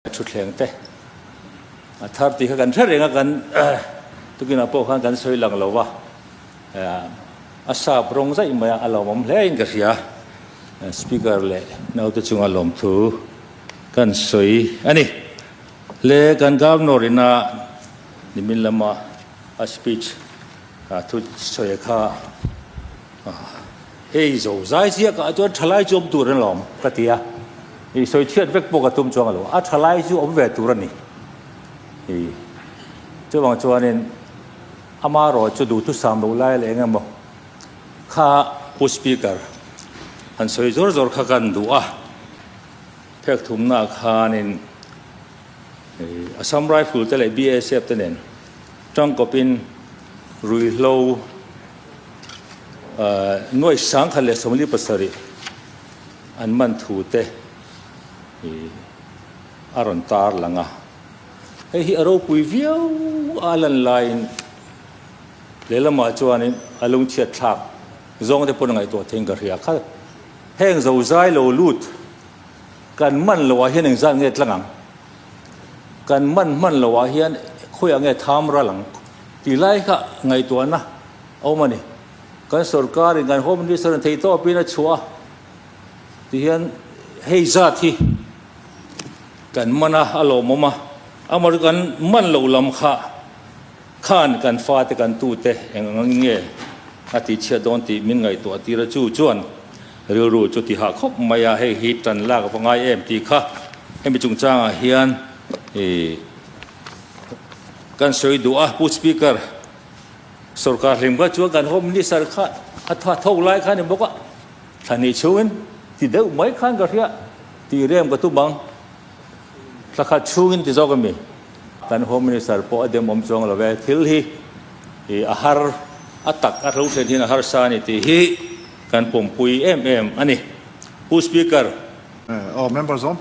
Thutthleng te a thar tih kha kan hre reng a, kan tukinah pawh khan kan sawi lang lo va, a sap rawng zaih mai a, a lawmawm hle in ka hria. Speaker leh naute chunga lawmthu kan sawi a ni. Le kan Governor ina nimin lama a speech thu sawi kha Hei zo zai chiah kah chuan thalai chu awm tur an lawm ka ti a, i sawi chhiat vek pawh ka tum chuang a lo, a thalai chu awm ve tur a ni. I chuvang chuanin ama erawh chu duhthusam loh lai leh eng emaw kha Pu Speaker han sawi zawr zawr kha kan duh a, phek thumnaah khanin Assam Rifle te leh BSF te nen tangkawpin ruihhlo Nuai 1047 an man thu te a rawn tar lang a. Hei hi a ropui viau a lan laiin lehlamah chuanin a lungchhiat thlak zawng te pawn a ngaihtuah theiin ka hria. Kha heng zozai lo lut kan man loah hian engzat nge tlang ang? Kan man hman loah hian khawiah nge tham ral ang tih lai kha ngaihtuahna a awm a ni. Kan sorkarin kan Home Minister in theihtawpin a chhuah a, tihian hei zat hi kan man a, a lawmawm a, amaherawhchu kan man loh lam kha khan kan fate kan tute eng ang angin nge a tihchhiat dawn tih min ngaihtuah tir a, chu chuan rilru chu ti hah khawp mai a, hei hi tan lak va ngai em tih kha hemi chungchangah hian ih kan sawi duh a, Pu Speaker. Sorkar hlim kha chuan kan Home Minister kha a tha tho lai kha a ni bawk a, thla hnih chhungin ti deuh mai khan ka hria tih rem ka tum ang, thla khat chhungin ti zawk a mi. Kan Home Minister pawh a demawm chuang lo ve, thil hi ih a har a tak a hlo thlen hian a harsa a ni tih hi kan pawmpui em em a ni. Pu Speaker. Aw member zawng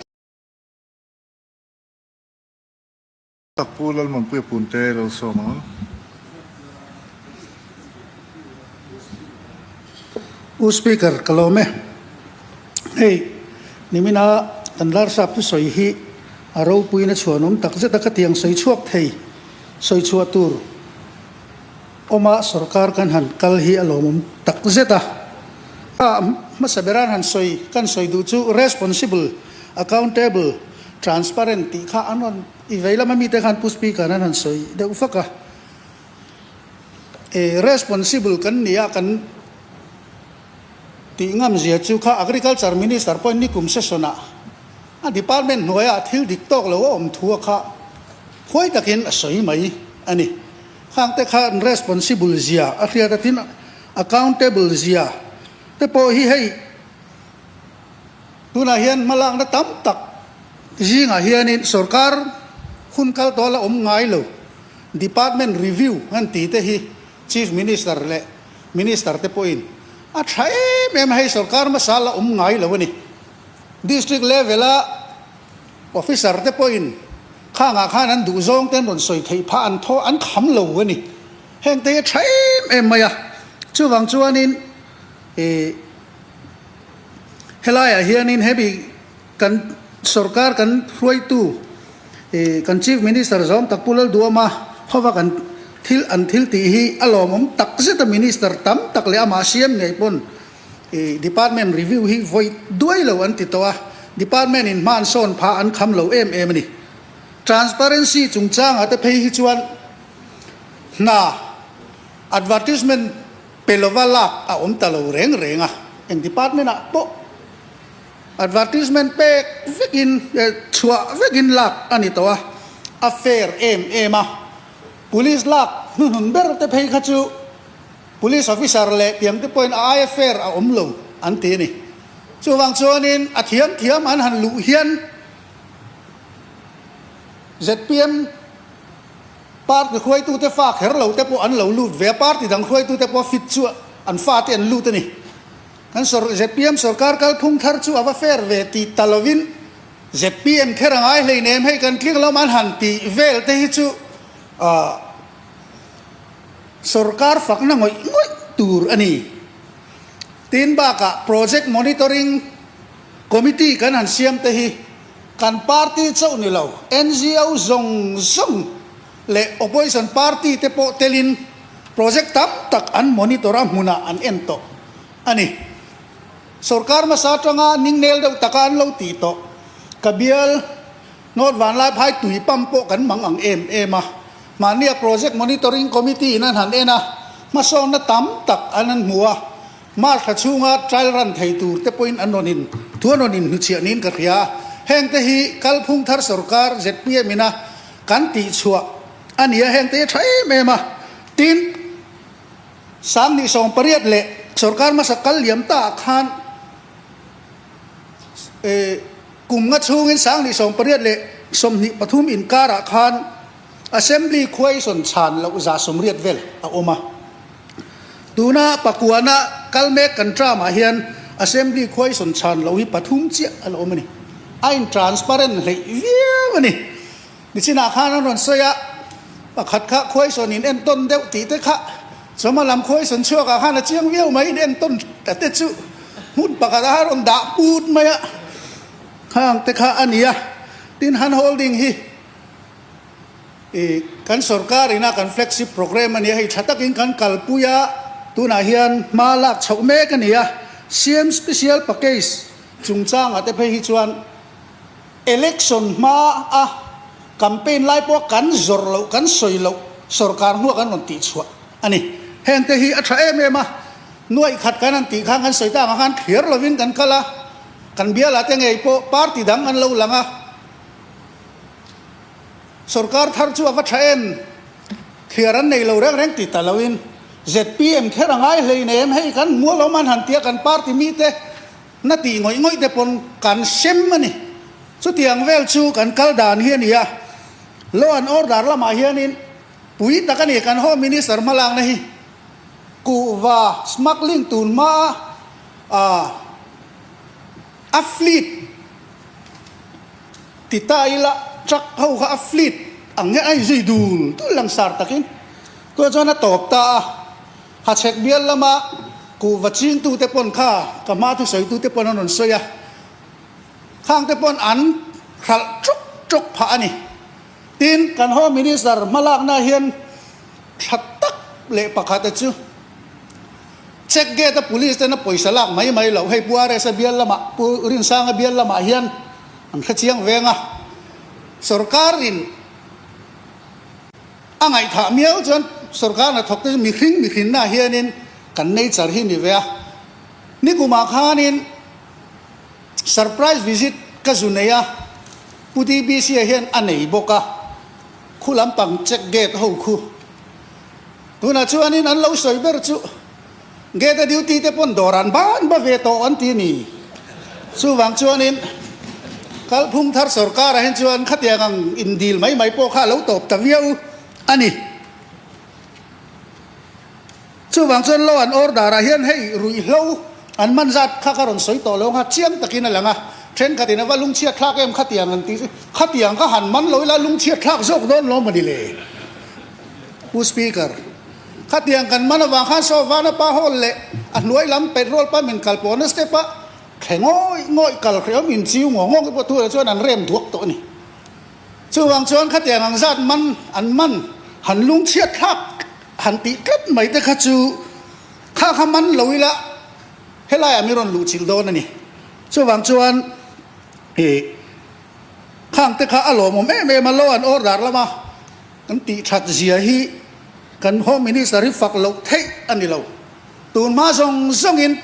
Tak Pu Lalmanpuia Punte lo sawm ang. Pu Speaker, ka lawm e. Hei, nimina kan Larsap thusawi hi a ropuiin a chhuanawm tak zet a, ka tiang sawi chhuak thei, sawi chhuah tur awma sorkar kan han kal hi a lawmawm tak zet a. A hmasa beran han sawi, kan sawi duh chu responsible, accountable, transparent tih kha an rawn I vei lama mite khan Pu Speaker an han sawi deuh fak a, e responsible kan ni a kan tih ngam zia chu kha Agriculture Minister pawhin nikum session ah a department hnuaiah thil dik tawk lo a awm thu a kha huai takin a sawi mai a ni. Khang te khan responsible zia a hriat a tin accountable zia te pawh hi hei Tunah hian hmalakna tam tak zingah hianin sorkar hun kal tawh la awm ngai lo, department review an tih te hi Chief Minister leh Minister te pawhin a tha em em a, hei sorkar hmasa la awm ngai lo a ni. District level a officer te pawhin khangah khan an duh zawng te an rawn sawi theih phah an thaw an kham lo a ni. Heng te hi a tha em em mai a, chuvang chuanin ih. Helaiah hianin hemi kan sorkar kan hruaitu kan Chief Minister zawng tak Pu Lalduama khawva kan thil an thil tih hi a lawmawm tak zet a, Minister tam tak leh amah siam ngei pawn Department review hi vawi duai lo an ti tawh a, Department in hma an sawn phah an kham lo em em a ni. Transparency chungchangah te phei hi chuan hna advertisement Pe lova lak a awm ta lo reng reng a, eng department ah pawh advertisement pek vekin chhuah vekin lak a ni tawh a, a fair em em a. Police lak hnuhnun ber te phei kha chu police officer leh tiang te pawhin a aia fair a awm lo an ti a ni. Chuvang chuanin a thiam thiam an han luh hian zpm Party hruaitute fa kher lo te pawh an lo lut ve a, party dang hruaitute pawh fit chu an fa te an lut a ni. Kan zpm sorkar kalphung thar chu a va fair ve tih ta lovin zpm kher a ngai hleinem hei kan tling lo an han tih vel te hi chu sorkar fakna ngawih ngawih tur a ni. Tin bakah project monitoring committee kan han siam te hi. Kan party chauh ni lo, NGO zawng zawng leh opposition party te pawh telin project tam tak an monitor a hmunah an en tawh a ni. Sorkar hmasa atanga ningnel deuh taka an lo tih tawh. Ka bial North Vanlaiphai tui pump pawh kan mang ang em em a. Mahnia project monitoring committee in an han en a, hmasawnna tam tak an an hmu a. March thla chhunga trial run thei tur te pawhin an rawn in thu an rawn inhnuchhiah niin ka hria a. Heng te hi kalphung thar sorkar zpm ina kan tihchhuah a ni a, heng te hi a tha em em a. Tin, 2018 leh sorkar hmasa kal liam ta ah khan kum nga chhungin 2018 leh 23 inkarah khan Assembly khuaisawn chhan loh 180 vel a awm a. Tuna pakuana kal mek kan term-ah hian Assembly khuaisawn chhan loh hi pathum chiah a la awm a ni. A in transparent hleih viau a ni. Nichinah khan an rawn sawi a, pakhat kha khuaisawn in entawn deuh tih te kha chawma lam khuaisawn chhuakah khan a chiang viau mai in entawn ta te chu hmun pakhatah khan a rawn dah put mai a, khang te kha a ni a. Tin, hand holding hi. I kan sorkar ina kan flagship program a nia, hei tha takin kan kalpui a, tunah hian hma lak chhoh mek a ni a, CM special package chungchangah te phei hi chuan election hma a campaign lai pawha kan zawrh loh, kan sawi loh sorkar hnuah kan rawn tihchhuah a ni. Heng te hi a tha em em a, nuaih khat kan han tih khan kan sawi tak ang khan thliar lovin kan kal a, kan bialah te ngei pawh party dang an lo lang a, Sorkar thar chu a va tha em? Thliar an nei lo reng reng ti ta loin zpm kher a ngai hlei nei em? Hei kan hmual awm an han tia kan party mite na tih ngawih ngawih te pawn kan sem a ni. Chutiang vel chu kan kal dan hi a ni a. Law and order lamah hianin pui tak a ni kan Home Minister hmalakna hi. Kuhva smuggling tun hmaa a fleet Ti ta ila truck ho kha a fleet ang nge a inzui dul dul langsar takin tunah chuan a tawp ta a, Hachhek bial lama kuhva chingtute pawn kha ka hma thusawitute pawn an rawn sawi a, khangte pawn an hralh ṭuk ṭuk phah a ni. Tin, kan Home Minister hmalakna hian tha tak leh pakhat a chu Check gate a police ten a pawisa lak mai mai loh, hei Pu RS-a bial lamah, Pu Rinsanga bial lamah hian an hre chiang veng a, sorkar in a ngaihthah miau chuan sorkar hnathawk te chu mihring mihrinna hianin kan nature hi ni ve a, nikumah khanin surprise visit ka zu nei a, Pu DBC-a hian a nei bawk a, khu lampang check gate ho khu. Tunah chuanin an lo sawi ber chu gate a duty te pawn dawr an ban ba ve tawh an ti a ni. Chuvang chuanin kalphung thar sorkarah hian chuan khatiang ang indil mai mai pawh kha a lo tawp ta viau a ni. Chuvang chuan law and order ah hian hei ruihhlo an man zat kha ka rawn sawi tawh lo ang a, chiang takin a lang a, thenkhatin a va lungchhiat thlak em khatiang an tih chu, khatiang ka han man lo ila lungchhiat thlak zawk dawn lo mawni le? Pu Speaker, khatiang kan man avang khan saw Vanapa Hall leh a hnuai lam petrol pump in kal pawhna step ah thle ngawih ngawih kal hrehawm in chiu ngawng ngawng te pawh thu ah chuan an rem duak tawh a ni. Chuvang chuan khatiang ang zat man an man han lungchhiat thlak han tih tlat mai te kha chu kha kha man lo ila helaiah mi rawn luh chilh dawn a ni. Chuvang chuan ih khang te kha a lawmawm em em a, law and order lama kan tih that zia hi kan Home Minister hi fak loh theih a ni lo. Tun hma zawng zawngin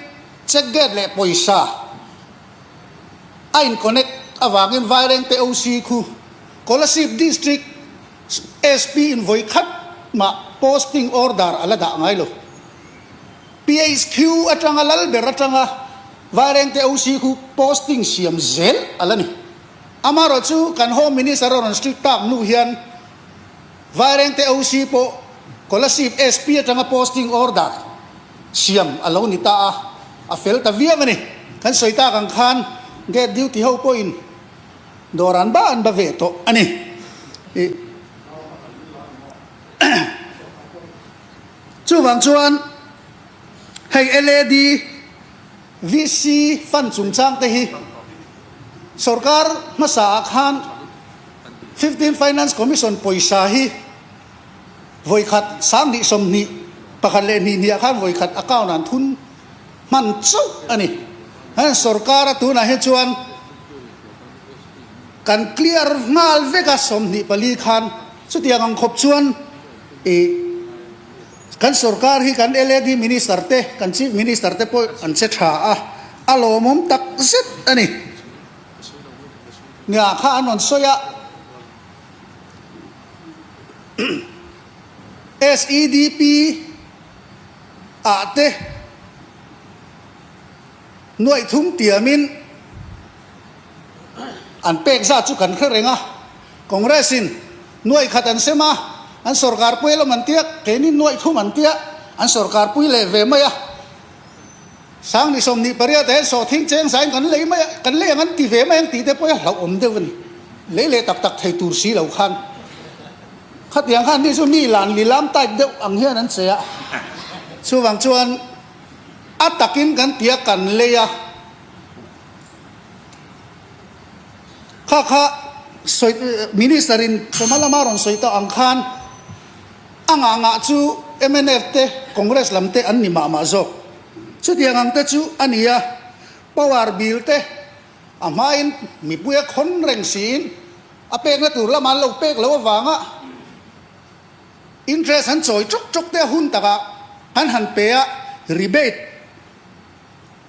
check gate leh pawisa A in connect avangin Vairengte OC khu Kolasib District SP in vawi khat mah posting order a la dah ngai lo. PHQ atanga lal ber atanga Vairengte OC khu posting siam zel a la ni. Amaherawh chu kan Home Minister a rawn strict tak hnu hian Vairengte OC pawh Kolasib SP atanga posting order siam a lo ni ta a, a fel ta viau a ni. Kan sawi tak ang khan gate duty ho pawhin dawr an ba an ba ve tawh a ni. Chuvang chuan hei LAD VC fund chungchang te hi. Sorkar hmasa ah khan 15 Finance Commission pawisa hi vawikhat 20 21 leh hnih hnih ah khan vawikhat account ah an thun hman chauh a ni. Heng sorkar a tunah hi chuan kan clear nghal vek a 24 khan chutiang ang khawp chuan ih kan sorkar hi kan LAD Minister te kan Chief Minister te pawh an che tha a, a lawmawm tak zet a ni. Nia kha an rawn sawi a, SEDP ah te nuaih thum tiamin an pek zat chu kan hre reng a, Congress in nuaih khat an sem a, an sorkar pui lam an tia, keini nuaih thum an tia, an sorkar pui leh ve mai a. 28 ah hian sawhthing cheng zain kan lei mai a, kan lei ang an ti ve mai ang tih te pawh hi a hlauhawm deuh a ni. Lei leh tak tak thei tur si lo khan. Khatiang khan ni chu mi lan lilam type deuh ang hian an che a. Chuvang chuan a takin kan tia kan lei a. Kha kha sawi Minister in chawhma lama rawn sawi tawh ang khan a ngah ngah chu mnf te Congress lam te an ni mah mah zawk. Chutiang ang te chu a ni a, power bill te a hmain mipui a khawn reng siin a pekna tur lama an lo pek loh avanga interest an chawi tawk tawk te a hun takah an han pe a, rebate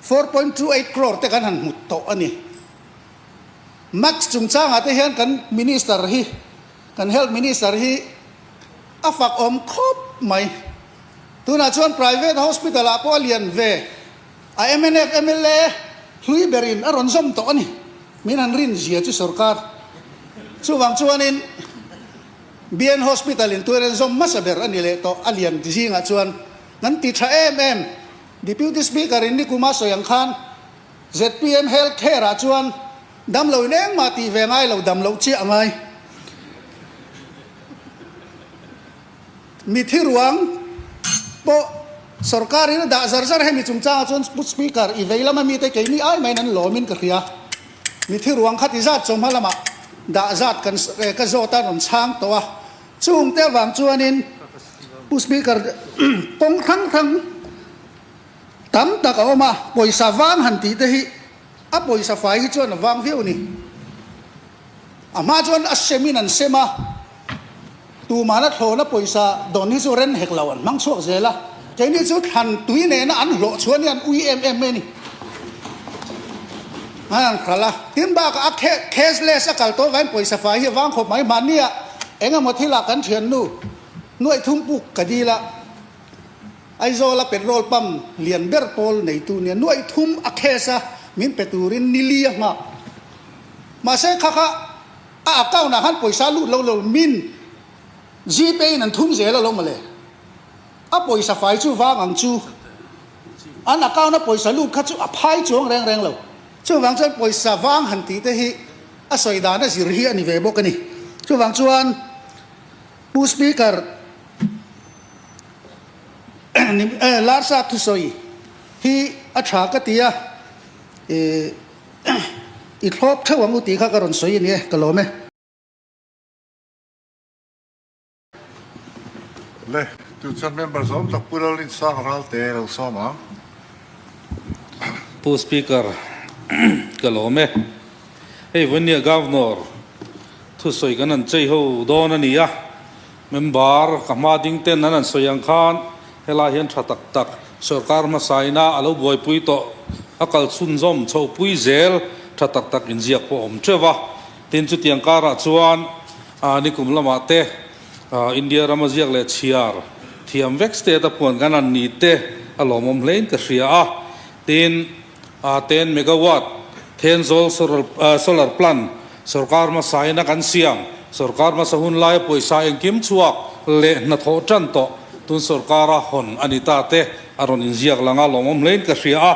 4.28 crore te kan han hmu tawh a ni. Max chungchangah te hian kan Minister hi, kan Health Minister hi a fak awm khawp mai. Tunah chuan private hospital ah pawh a lian ve, a mnf mla hlui berin a rawn zawm tawh a ni. Min han rin zia chu sorkar. Chuvang chuanin BN Hospital in tuan an zawm hmasa ber a ni leh tawh a lian zingah chuan kan ti tha em em. Deputy Speaker in nikuma sawi ang khan zpm Health Care ah chuan damlo in engmah tih ve ngai lo dam loh chiah a ngai. Mithi ruang pawh sorkar in a dah zar zar hemi chungchangah chuan Pu Speaker i vei lama mite keini ai maiin an lawmin ka hria. Mithi ruang kha ti zat chawhma lamah dah zat kan ka zawt a rawn chhang tawh a. Chungte avang chuanin Pu Speaker kawng hrang hrang tam tak a awm a, pawisa vang han tih te hi a pawisa fai hi chuan a vang viau a ni. A hma chuan a semin an sem a, tumahna thlawna pawisa dawn hi chu ren hek lo an hmang chhuak zel a, keini chu thlan tui nena an hlawh chhuan hi an ui em em mai a ni. An han hralh a, tin bakah a cashless a kal tawh vangin pawisa fai hi a vang khawp mai. Mahnia eng emaw thilah kan thiannu nuaih thum puk ka dil a, Aizawla petrol pump lian ber pawl neitu nia nuaih thum a cash a min pe turin ni li a nghak. Mahse kha kha a account ah khan pawisa lut lo lo min Gpay in an thum zel alawm mawle. A pawisa fai chu vang ang chu. An account a pawisa lut kha chu a phai chuang reng reng lo. Chuvang chuan pawisa vang han tih te hi a sawi dan a zir hi a ni ve bawk a ni. Chuvang chuan Pu Speaker, Larsa thusawi hi a tha ka ti a, i thlawp theuh ang u tih kha ka rawn sawi a ni e, ka lawm e. Le, tu chuan member zawm tak Pu Lalrinsang Ralte lo sawm ang. Pu Speaker, ka lawm e. Hei Vawnia Governor thusawi kan han chei ho dawn a ni a, Member ka hma ding ten an han sawi ang khan helai hian tha tak tak sorkar hmasa ina a lo buaipui tawh a kal chhunzawm chhohpui zel tha tak tak inziak pawh a awm teuh a. Tin chutiang karah chuan nikum lamah te India rama ziak leh chhiar thiam vek state a puan kan han ni te a lawmawm hlein ka hria a. Tin 10 megawatt Thenzawl solar plant Sorkar hmasa ina kan siam, sorkar hmasa hun laia pawisa engkim chhuak leh hnathawh tan tawh tun sorkara hawn a ni ta te a rawn inziak lang a, lawmawm hlein ka hria a.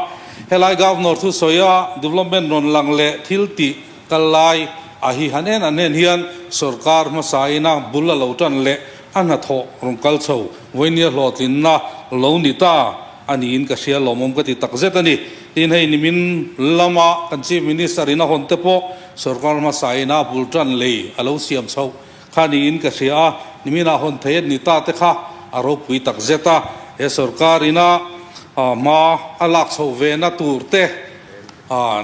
Helai Governor thusawia development rawn lang leh thil tih kal lai a hi han en an en hian sorkar hmasa ina bul a lo tan leh a hnathawh rawn kal chho vawinia hlawhtlinna lo ni ta. a niin ka hria lawmawm ka ti takzet a ni. Tin, hei nimin lama kan Chief Minister in a hawn te pawh sorkar hmasa ina bul tan lei a lo siam chhoh kha niin ka hria a, niminah hawn thei a ni ta te kha a ropui takzet a, he sorkar ina hma a lak chhoh ve na tur te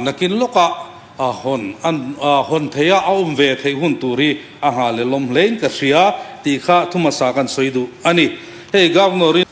nakin lawkah hawn an hawn thei a, a awm ve theih hun tur hi a nghah leh lawm hlein ka hria tih kha thu hmasa kan sawi duh a ni. Hei Governor in.